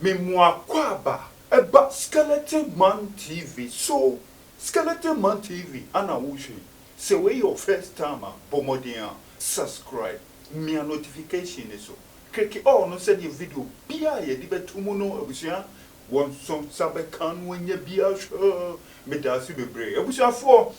Me mo akwaaba ɛba Skeleton Man TV so. Skeleton Man TV ana wohwɛ yi. Sɛ wei yɛ wo first time a, bɔ mmɔden a subscribe, mia notification no so, click all no sɛdeɛ video biara a yɛde bɛto mu no abusua wɔn nso nsa bɛka no anya bi ahwɛ. Medaase bebree abusuafoɔ.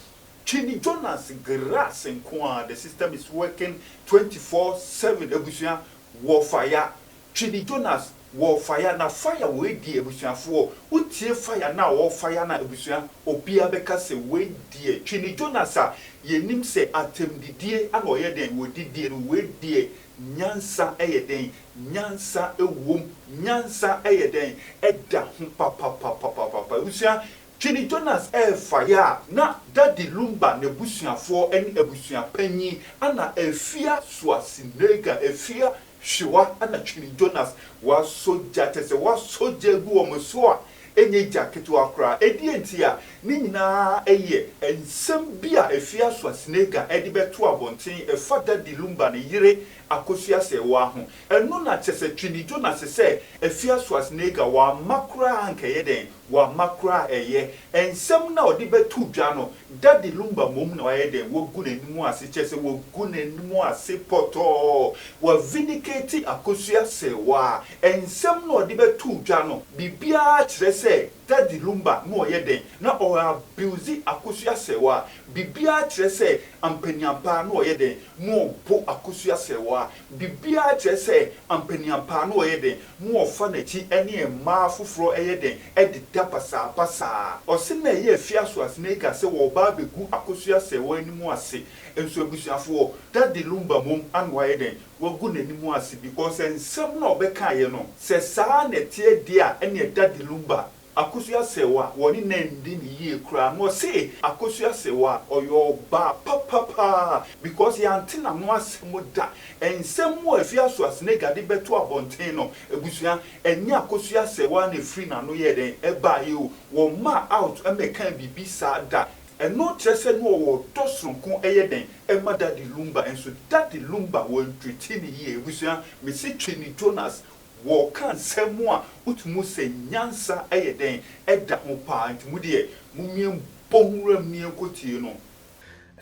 Twene Jonas Grass nko ara, the system is working 24/7 abusua wɔ fire. Twene Jonas wɔ fire na fire wei deɛ abusuafoɔ wo tie fire no a ɔwɔ fire no a abusua obiara bɛka sɛ wei deɛ Twene Jonas a yɛnim sɛ atɛmdidie ana ɔyɛ dɛn wɔdidie no wei deɛ nyansa yɛ dɛn nyansa wom nyansa yɛ dɛn ɛda ho papapapapapa abusua Twene Jonas refa yɛ a na Daddy Lumba n'abusuafoɔ ne abusua panyin ana Afia Schwarzenegger, Afia Hwewa ana Twene Jonas wɔasɔ gya kyerɛ sɛ wɔasɔ gya agu wɔn so a ɛnyɛ gya ketewa koraa. Ɛdeɛn nti a? Ne nyinaa yɛ nsɛm bi a Afia Schwarzenegger de bɛto abɔnten ɛfa Daddy Lumba ne yere Akosua Serwaa ho. Ɛno na kyerɛ sɛ Twene Jonas sɛ Afia Schwarzenegger wamma koraa anka ɛyɛ dɛn? Wamma koraa a ɛyɛ. Nsɛm no a ɔde bɛto dwa no, Daddy Lumba mmom na wayɛ dɛn? Wagu n'anim ase, kyerɛ sɛ wagu n'anim ase pɔtɔɔ. Wa vindicate Akosua Serwaa. Nsɛm no a ɔde bɛto dwa no, biribiara kyerɛ sɛ Daddy Lumba na ɔyɛ dɛn? Na ɔ abuse Akosua Serwaa. Biribiara kyerɛ sɛ ampaniampaa na ɔyɛ dɛn? Na ɔbo Akosua Serwaa. Biribiara kyerɛ sɛ ampaniampaa na ɔyɛ dɛn? Na ɔfa n'akyi ne mmaa foforɔ yɛ dɛn? Deda basaabasaa. Ɔse na ɛyɛ Afia Schwarzenegger sɛ wɔreba abɛgu Akosua Serwaa anim ase. Nso abusuafoɔ, Daddy Lumba mmom ana wayɛ dɛn? Wagu n'anim ase because nsɛm no a ɔbɛkaeɛ no, sɛ saa na ɛteɛ deɛ a, ɛneɛ Daddy Lumba, Akosua Serwaa, wɔne no anndi no yie koraa. Na ɔse Akosua Serwaa, ɔyɛ ɔbaa papapaa because yɛante n'ano asɛm da. Nsɛm a Afia Schwarzenegger de bɛto abɔnten no, abusua, ɛnyɛ Akosua Serwaa na ɛfiri n'ano yɛɛ dɛn ɛbaeɛ o. Wɔmmaa out mmɛkaa biribi saa da. Ɛno kyerɛ sɛ na ɔwɔ ɔdɔ soronko ɛyɛ dɛn ɛma Daddy Lumba. Nso Daddy Lumba wɔantreati no yie. Abusua, mese Twene Jonas wɔka nsɛm a wotumi hu sɛ nyansa yɛ dɛn ɛda ho paa nti mo deɛ mommie mbɔ nwura mu ne yɛnkɔtie no.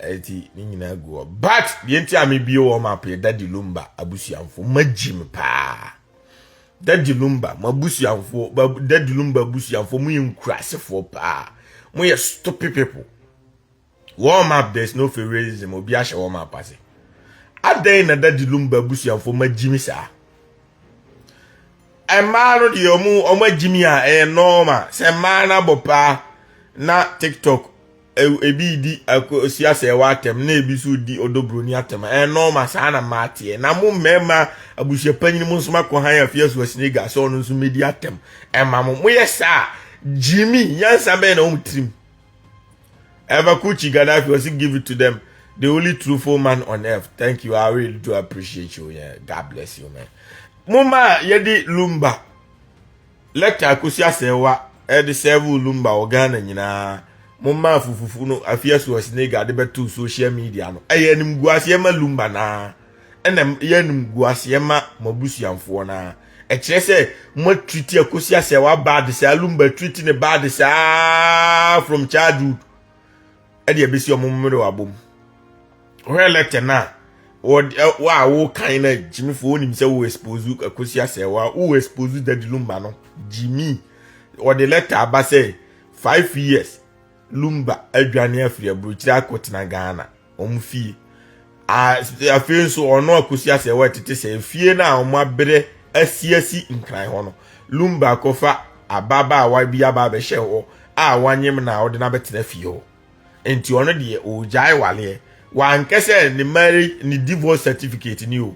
Ɛti ne nyinaa gu hɔ, but deɛ nti a mebie wɔn map yɛ Daddy Lumba abusuamfo magyi me paa. Daddy Lumba mo abusuamfo, Daddy Lumba abusuamfo, mo yɛ nkurasefoɔ paa, mo yɛ stupid people. Warm up, there is no favoritism. Obi ahyɛ warm up ase adɛn na Daddy Lumba abusuamfo magyi me saa? Mmaa no deɛ ɔmo agyi mi a ɛyɛ normal sɛ mmaa no abɔ paa na TikTok ebi di Akosua Serwaa atɛm na ebi nso di Ɔdɔ Broni atɛm, ɛyɛ normal. Saa na mmaa teɛ. Na mo mmarima abusuapanyin mo nso makɔ han Afia Schwarzenegger sɛ ɔno nso medi atɛm ɛma mo. Moyɛ saa gyimi nyansa bɛyɛ na wɔn tirim. Eva Kuchi Gaddafi was give it to them. The only truthful man on earth. Thank you. I really do appreciate you. Yeah. God bless you, man. Muma yɛde Lumba letter Akosua Serwaa ɛde serve Lumba wɔ Ghana nyinaa. Moma fufufu no Afia Schwarzenegger de bɛto social media no. Ɛyɛ animguaseɛ ma Lumba naa. Ɛna ɛyɛ animguaseɛ ma mo abusuamfoɔ naa. Ɛkyerɛ sɛ mo treat Akosua Serwaa bad saa. Lumba treat ne bad saa from childhood. Ɛde ɛbɛsi ɔmo mmerɛ wɔ abom. Hwɛ letter na wɔ wɔ a wɔkan na gyimifoɔ wonim sɛ wo expose Akosua Serwaa, wo expose Daddy Lumba no. Gyimi wɔde letter aba sɛ 5 years Lumba adwane afiri aburokyire akɔtena Ghana wɔn fie. Afei nso ɔno Akosua Serwaa tete sɛ efie no a wɔn abrɛ asiasi Nkran hɔ no, Lumba akɔfa ababaawa bi aba abɛhyɛ hɔ a wanyem na ɔde no abɛtena fie hɔ, nti ɔno deɛ ɔregyae waleɛ. Wankɛ sɛ ne marriage ne divorce certificate ni o.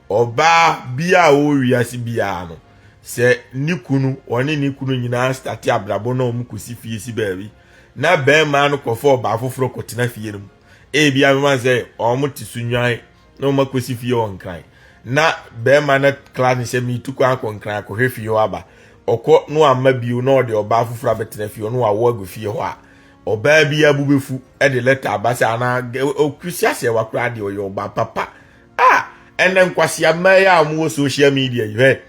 Ɔbaa bi a ɔwɔ wiase biara no, sɛ ne kunu ɔne ne kunu nyinaa start abrabɔ na wɔn kɔsi fie si baabi na bɛrima no kɔfa ɔbaa foforɔ kɔtena fie no mu, ebi amema sɛ wɔn te so nwan na wɔn akɔsi fie wɔ Nkran na bɛrima no kla ne sɛ miitu kwan akɔ Nkran akɔhwɛ fie hɔ aba, ɔkɔ no ama bio na ɔde ɔbaa foforɔ abɛtena fie hɔ na wawo agu fie hɔ a, ɔbaa bi abu bɛfu de letter aba sɛ anaa Akosua Serwaa koraa deɛ ɔyɛ ɔbaa papa a ɛnɛ nkwasea mmaa yi a wɔwɔ social media yi hwɛ.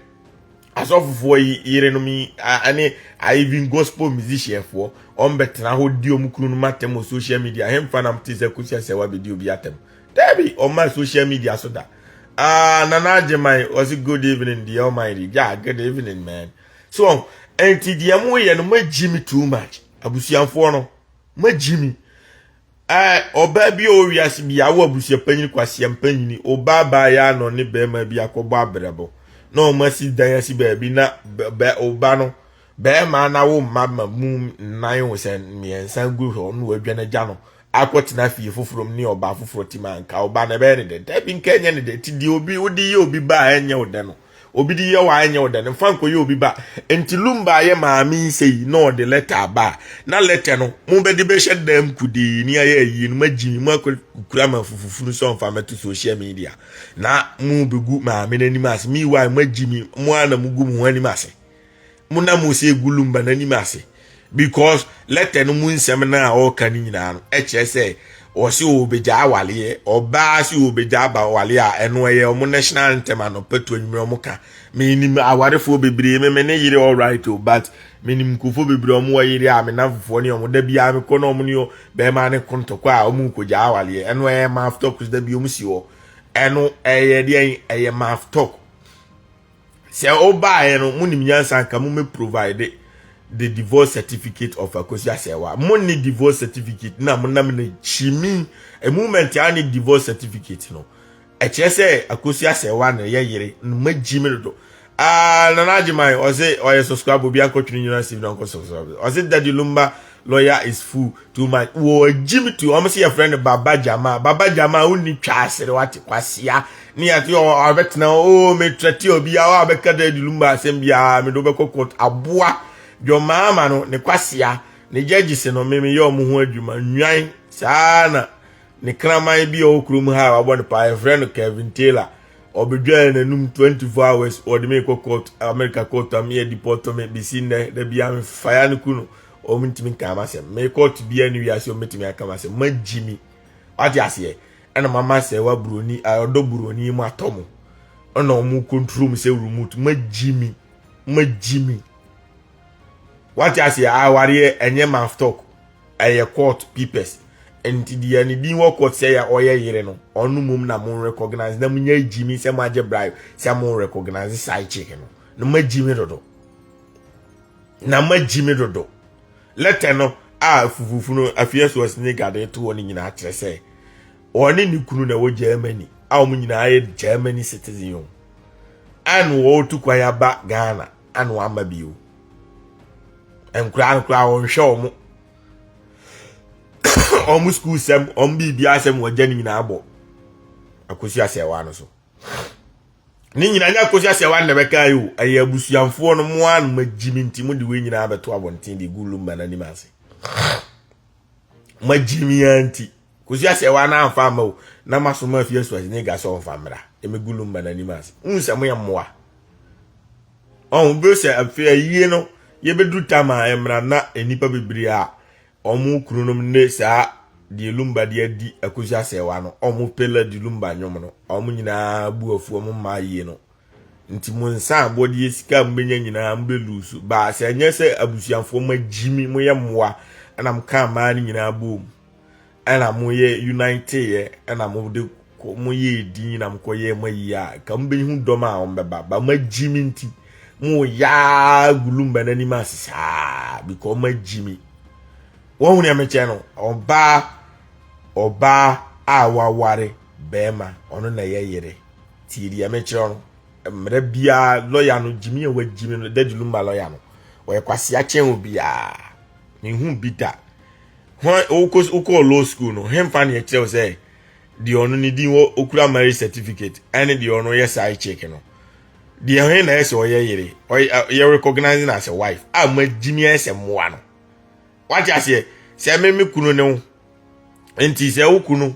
Asɔfofoɔ yi yerenom yi ne even gospel musicianfoɔ wɔn bɛtena hɔ di wɔn kunu nom atɛm wɔ social media. Hemfa nam te sɛ Kosi Asɛwa bɛdi obi atɛm? Dabi, ɔma social media so da. Ah, Nana Agyeman ɔsi good evening deɛ ɔman di gya good evening man. So ɛnti deɛ mo yɛ no mo agyi me too much. Abusuafoɔ no mo agyi me. Ɛɛ, ɔbaa bi a ɔwɔ wiase bi awo abusua panyin kwasia mpanyin, ɔbaa baa yɛ ano ne bɛrima bi akɔbɔ abrɛbɔ na wɔn asi dan asi baabi na bɛ ɔba no bɛrima na wo mma ma mu nnan wo sɛ mmiɛnsa gu hɔ na wadwa n'agya no akɔtena fie foforɔ mu ne ɔbaa foforɔ ti ma nka ɔbaa no ɛbɛyɛ ne dɛ? Dabi, nka ɛnyɛ ne dɛ. Ti deɛ obi wode yɛ obi ba a ɛnyɛ wo dɛ no, obi de yɛ wa ɛnyɛ wo dɛ no, mfa nkɔyɛ obi ba. Nti Lumba yɛ maame yi sɛ yi na ɔde letter aba a, na letter no mo bɛde bɛhyɛ dam kudee ni ayɛ ayie no, magyi mu akɔkura ma fufufunu sɛ ɔmfa mɛto social media na mo bɛgu maame no anim ase. Meanwhile magyi mi mo a na mo gu mo ho anim ase, mo na mo sɛ egu Lumba n'anim ase, because letter no mu nsɛm no a ɔreka no nyinaa no ɛkyerɛ sɛ ɔsi ɔbɛgya awaleɛ. Ɔbaa si ɔbɛgya aba awaleɛ a, ɛno ɛyɛ ɔmo national anthem anɔpɛ to anwummerɛ ɔmo ka. Menim awarefoɔ bebree, me ne yere alright o, but menim nkurɔfoɔ bebree ɔmo wɔ yere a me namfofoɔ ne ɔmo da biara mekɔ na ɔmo ne bɛrima ne ko ntɔkwa a ɔmo nkɔgya awaleɛ. Ɛno ɛyɛ mouth talk da bi ɔmo si hɔ. Ɛno ɛyɛ deɛn? Ɛyɛ mouth talk. Sɛ ɔbaeɛ no mo nim nyansa nka mo mɛ provide the divorce certificate of Akosi Asɛwa. Mo ne divorce certificate na mo nam na kyimi a moment a ne divorce certificate no ɛkyerɛ sɛ Akosi Asɛwa na ɛyɛ yere no. Ma gyi mi dodo. Ah, Nana Agyeman ɔsɛ ɔyɛ subscribe obi akɔtwene nyina si na ɔnkɔ subscribe. Ɔsɛ Daddy Lumba lawyer is full too much. Wɔ gyi mi tu ɔmo sɛ yɛfrɛ no Baba Jama. Baba Jama wonni twa asere wate kwasia ne yɛte ɔbɛtena o metrɛte obi a ɔbɛka Daddy Lumba asɛm biara mede wobɛkɔ court. Aboa dwɔmaama no ne kwasia ne judges no me meyɛ ɔmo ho adwuma nwan saa na ne kraman bi a ɔwɔ kurom ha a wabɔ ne paa yɛfrɛ no Kevin Taylor. Ɔbɛdwaa n'anum 24 hours wɔde me kɔ court, America court a meyɛ deport me bɛsi nnɛ da bia mefaya no ku no ɔmo ntumi nka ama asɛm. Me court bia ne wiase ɔmo ntumi aka ama asɛm. Magyi mi wate aseɛ ɛna mama sɛ wa buroni ɔdɔ buroni mu atɔ mo ɛna ɔmo control mu sɛ remote. Magyi mi, magyi mi wate aseɛ. Awareɛ ɛnyɛ mouth talk, ɛyɛ court papers. Nti deɛ ne din wɔ court sɛ yɛ ɔyɛ yere no, ɔno mom na mo recognize na mo nya gyi mi sɛ mo agye bribe sɛ mo recognize side chick no na mo agyi mi dodo, na mo agyi mi dodo. Letter no a fufufu no afie so ɔsi ne gade to hɔ no nyinaa kyerɛ sɛ ɔne ne kunu na ɛwɔ Germany a wɔn nyinaa yɛ Germany citizen o, ɛna wɔretu kwan aba Ghana ɛna wɔama bio. Nkoraa nkoraa wɔnhwɛ wɔn school sɛm, wɔn biribi asɛm wɔgya ne nyinaa bɔ Akosi Asɛwa no so. Ne nyinaa nyɛ Akosi Asɛwa na bɛka yi o, ɛyɛ abusuafoɔ no mo a mo agyi mi nti mo de wei nyinaa bɛto abɔnten de gu Lumba n'anim ase. Mo agyi mi ya nti Kosi Asɛwa na amfa ama o na ma so ma afie so ne ga sɛ ɔmfa mmra ɛmɛgu Lumba n'anim ase. N sɛ mo yɛ mmoa ɔn bi sɛ afei ayie no yɛbɛduru tam a mmra na nnipa bebree a ɔmo kununom ne saa deɛ Lumba de adi Akosi Asɛwa no, ɔmo pela di Lumba nnwom no, ɔmo nyinaa bu afu ɔmo mmaa yie no nti mo nsa abɔdeɛ sika a mobɛnya nyinaa mobɛlusu baa sɛ ɛnyɛ sɛ abusuafoɔ mo agyimi mo yɛ mmoa ɛna mo ka mmaa no nyinaa bom ɛna mo yɛ unite yɛ ɛna mo de mo yɛ din na mo kɔ yɛ mo ayi a ka mo bɛhu dɔm a wɔn bɛba ba. Mo agyimi nti mo yaa gu Lumba n'anim ase saa because mo agyimi wɔn ho nea mekyɛ no. Ɔbaa a waware bɛrima ɔno na ɛyɛ yere tie deɛ mekyerɛ no. Mmerɛ biara lɔya no gyimi a wagyimi no, Daddy Lumba lɔya no ɔyɛ kwasea kyɛn obiara mehu bi da. Hɔn wokɔ law school no hemfa ne ɛkyerɛw sɛ deɛ ɔno ne din wɔ okura marriage certificate ɛne deɛ ɔno yɛ side chick no deɛ ɔhe na ɛsɛ ɔyɛ yere ɔyɛ yɛ recognize na as a wife a mo agyimi ayɛ sɛ mmoa no wate aseɛ sɛ me me kunu ne wo nti sɛ wo kunu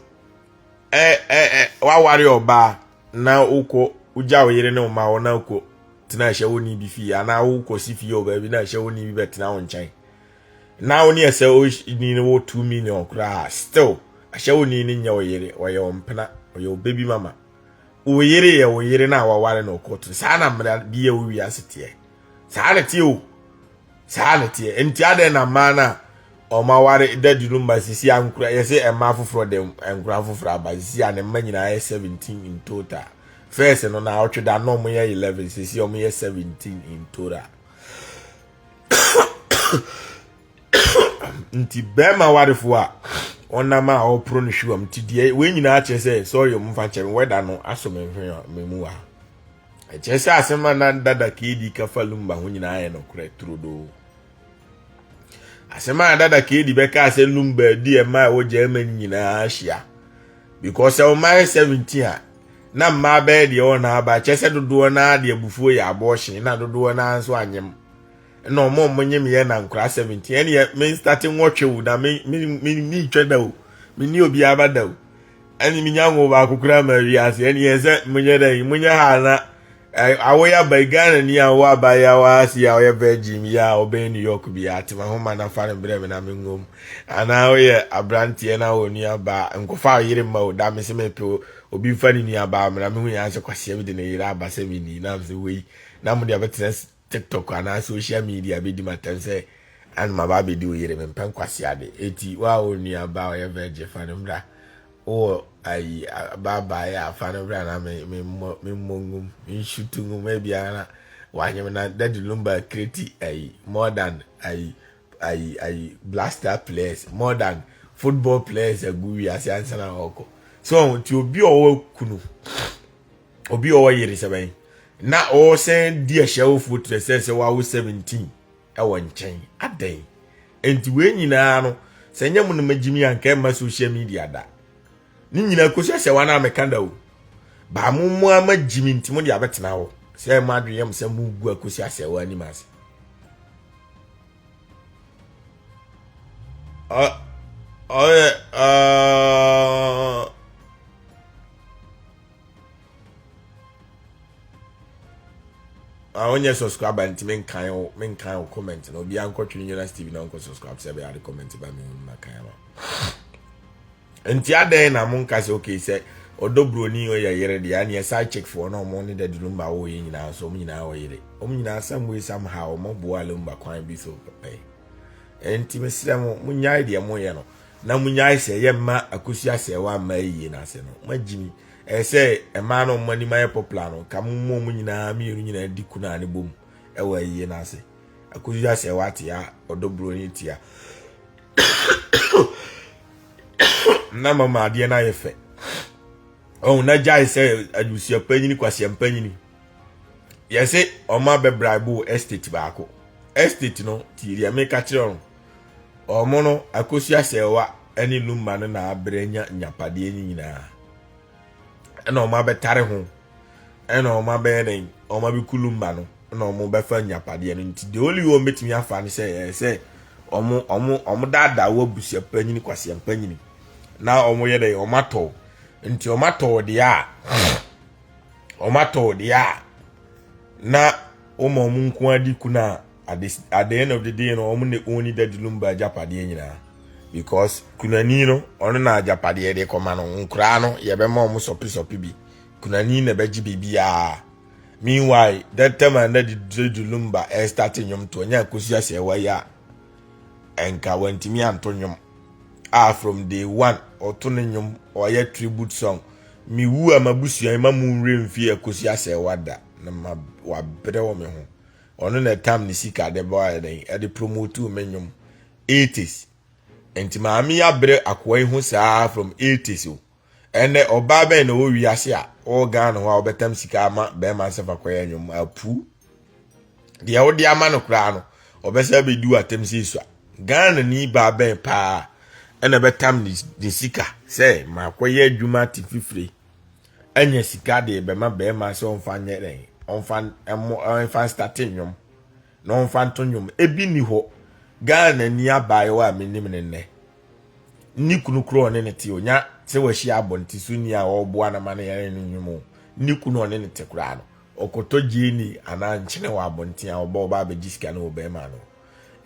ɛ ɛ ɛ waware ɔbaa na wokɔ wogya wo yere ne wo ma hɔ na wokɔ tena ɛhyɛ wo ni bi fie anaa wokɔ si fie wɔ baabi na ɛhyɛ wo ni bi bɛtena wo nkyɛn na wo ne ɛsɛ wo ni no wɔ 2 million koraa, still ahyɛ wo ni no nyɛ wo yere, ɔyɛ wo mpena, ɔyɛ wo baby mama. Wo yere yɛ wo yere na waware no kɔto. Saa na mmara bi yɛ wo wiase teɛ. Saa na teɛ o. Saa na teɛ. Nti adɛn na mmaa no a wɔn aware dadi no mma sisi a nkura yɛsɛ mmaa foforɔ de nkura foforɔ aba sisi a ne mma nyinaa yɛ 17 in total. First no na ɔtwe da na wɔn yɛ 11 sisi wɔn yɛ 17 in total. Nti bɛrima warefoɔ a ɔnam a ɔporo no hwiwam nti deɛ wei nyinaa kyerɛ sɛ sɔre ɔmo mfa nkyɛn wɛda no asɔ me nhwɛ me mu wa. Ɛkyerɛ sɛ asɛm a na dada KD ka fa Lumba ho nyinaa yɛ nokorɛ turodoo. Asɛm a dada KD bɛkaa sɛ Lumba di ɛma a ɛwɔ Germany nyinaa hyia. Because sɛ ɔma yɛ 17 a, na mmaa bɛyɛ deɛ ɔwɔ n'aba kyerɛ sɛ dodoɔ naa de abufuo yɛ abortion na dodoɔ naa nso anyem. Ɛna ɔmo a ɔmo nyem yɛ na nkora 17 ɛne me start nwɔtwe wo na me me me me ntwa da o. Me ni obiara ba da o. Ɛne menya ngo baako koraa ma wiase ɛne yɛ sɛ monyɛ dɛn monyɛ ha na awoyɛ aba Ghana ni a wɔ abayewa ase a ɔyɛ virgin yi a ɔbɛn New York bi a tema ho ma na fa no brɛ me na mengom anaa woyɛ aberanteɛ na wɔ nua baa nkɔfa yere mma o da me se mepɛ obi mfa ne nua baa mmra mehu yɛn sɛ kwaseɛ bi de ne yere aba sɛ menni na sɛ wei na mode abɛtena TikTok anaa social media bɛdi m'atɛm sɛ ana maba abɛdi wo yere mempɛ nkwaseade eti wo a wo nua ba ɔyɛ virgin fa no mmra wowɔ ayi abaabaeɛ a fa no bra na me me mmɔ me mmɔ ngum me nshutu ngum ebia na wanyem na Daddy Lumba create ayi more than ayi ayi ayi blaster players more than football players agu wiase ansa na ɔkɔ so nti obi a ɔwɔ kunu obi a ɔwɔ yere sɛ bɛn na ɔsɛn di ahyɛwofoɔ tirɛ sɛ sɛ wawo 17 ɛwɔ nkyɛn adɛn nti wei nyinaa no sɛ nyɛ mo no magyimi anka ɛmma social media da ne nyinaa kɔsi sɛ wɔn a meka da o baa mo mo ama gyimi nti mo de abɛtena hɔ sɛ mo adwene yɛ mo sɛ mo gu akɔsi asɛ wɔn anim ase ɔyɛ ɔɔ. Ah, wonyɛ subscriber nti menkan wo menkan wo comment na obiara nkɔtwene Jonas TV na ɔnkɔ subscribe sɛ ɛbɛyɛ ade comment ba me hu makan ama nti adɛn na monka sɛ okay sɛ ɔdɔ buroni ɔyɛ yere deɛ ɛneɛ side chick foɔ na ɔmo ne Daddy Lumba wɔyɛ nyinaa nso ɔmo nyinaa wɔ yere ɔmo nyinaa some way somehow ɔmo boa Lumba kwan bi so pɛpɛ nti mesrɛ mo monyae deɛ moyɛ no na monyae sɛ yɛ mma akosua sɛ ɛwɔ amma ayie no ase no moagyimi Ɛyɛ sɛ mmaa no wɔn anim ayɛ popular no, nka mo mu wɔn nyinaa mmienu nyinaa di kuna ne bom ɛwɔ ayie no ase. Akosua sɛ watea, ɔdɔ buroni tia. Na mama adeɛ no ayɛ fɛ. Ɔho na gyae sɛ abusua panyini kwasia mpanyini. Yɛse ɔmo abɛbribe wo estate baako. Estate no tie deɛ meka kyerɛ no. Ɔmo no Akosua Sɛɛwa ne Lumba no na abrɛ anya nyapadeɛ no nyinaa. Ɛna ɔmo abɛtare ho. Ɛna ɔmo abɛyɛ dɛn? Ɔmo abɛku Lumba no. Ɛna ɔmo bɛfa nyapadeɛ no. Nti the only way ɔmo bɛtumi afa no sɛ ɛyɛ sɛ ɔmo ɔmo ɔmo daadaa wo abusua panyini kwasia mpanyini. Na ɔmo yɛ dɛn? Ɔmo atɔ. Nti ɔmo atɔ deɛ a ɔmo atɔ deɛ a na wɔma wɔn nko ara di kuna a at the, at the end of the day no wɔn na wɔn Daddy Lumba agyapadeɛ nyinaa because kunani no ɔno na agyapadeɛ de kɔma no nkoraa no yɛbɛma wɔn sɔpisɔpi bi kunani na ɛbɛgye biribiara meanwhile that time a Daddy Daddy Lumba ɛstarte nnwom to ɔnyɛ akosi asɛ ɛwɔ yi a ɛnka wantumi anto nnwom a from day one ɔto ne nnwom ɔyɛ tribute song mewu a mabusua yi ma mu nwerɛ mfie akosi asɛ ɛwɔ da na ma wabrɛ wɔ me ho ɔno na ɛtam ne sika de bɔ ayɛ dɛn ɛde promote me nnwom 80s nti maame yi abrɛ akoa yi ho saa from 80s o ɛnɛ ɔbaa bɛn na ɔwɔ wiase a ɔwɔ Ghana hɔ a ɔbɛtam sika ama bɛrima sɛ fa kɔyɛ nnwom apu deɛ wode ama no koraa no ɔbɛsɛ bɛdi w'atam sɛ esua Ghana ni baa bɛn paa ɛna ɛbɛtam ne sika sɛ makɔyɛ adwuma te fifire anya sika de bɛma bɛrima sɛ ɔmfa nyɛ dɛn ɔmfa ɛmo ɔmfa nstate nnwom na ɔmfa nto nnwom ebi ni hɔ Ghana ni abaayewa a menim ne nnɛ ne kunu koro ɔne ne te onya sɛ wahyia abɔnte so ni a ɔreboa no ma no yɛre no nnwom o ne kunu ɔne ne te koraa no ɔkɔtɔ gyeene anaa nkyene wɔ abɔnten a ɔba ɔba abɛgye sika no wɔ bɛrima no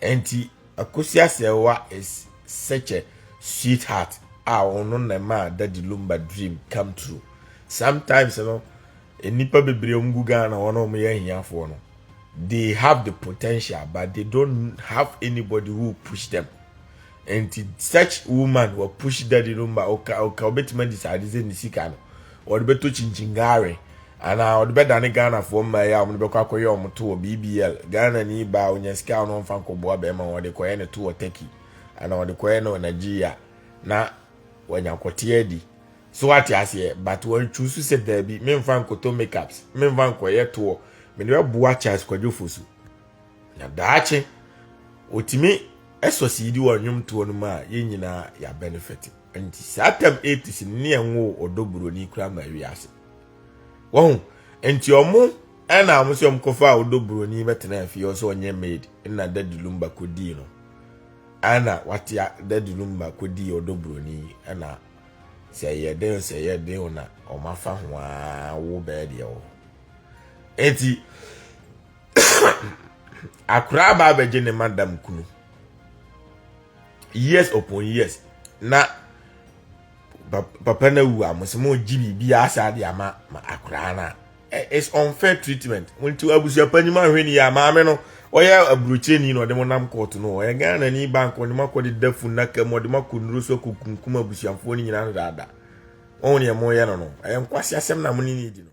Enti Akosua Serwaa is such a sweetheart a ɔno na ɛmaa Daddy Lumba dream come true. Sometimes no, Nnipa bebree a wɔgu Ghana wɔn a wɔyɛ ahiafoɔ no, they have the potential but they don't have anybody who push them. Nti such woman wɔ push Daddy Lumba, ɔka ɔka ɔbɛtumi adi saa ade sɛ ne sika no ɔde bɛtɔ kyinkyingaare anaa ɔde bɛdane Ghanafoɔ mmaa yi a wɔde bɛkɔ akɔyɛ wɔn to wɔ BBL. Ghana ni baa onya sika a ɔno ɔmfa nkɔboa bɛrima, wɔde kɔyɛ ne to wɔ Turkey anaa ɔde kɔyɛ no wɔ Nigeria na wanya kɔte adi. So wate aseɛ? But wɔn choose sɛ daabi, memfa nkɔtɔ makeups, memfa nkɔyɛ toɔ, mede bɛboa Charles Kwadwo Fosu na daakye otumi ɛsɔ wɔ nnwomtoɔ no mu a yɛn nyinaa yɛ benefit. Nti saa tam 80s ne ɛnwo Ɔdɔ Buroni kura ma wiase wɔn. Nti ɔmo ɛna ɔmo sɛ ɔmo kɔfa a Ɔdɔ Buroni bɛtena afie ɔsɛ ɔnyɛ maid, ɛna Daddy Lumba kɔdii no, ɛna wate, Daddy Lumba kɔdii Ɔdɔ Buroni, ɛna sɛ ɛyɛ den, sɛ ɛyɛ den na ɔmo afa ho aa wo bɛɛ deɛ wɔ hɔ. Eti akwaraa aba abɛgye ne madam kunu years upon years na papa no awu a, mo sɛ mo gye biribi asa de ama ma akwaraa no a, it's unfair treatment. Nti abusua panyin ahwɛ ni yɛ maame no, ɔyɛ aburokyerɛni na ɔde mo nam court no, ɔyɛ Ghana ni bank, ɔde mo akɔ de da funaka mu, ɔde mo akɔ nnuro so akɔ kunkum abusuafoɔ no nyinaa no daadaa. Wɔn deɛ mo yɛ no, ɛyɛ nkwasi asɛm na mo ne ne di no.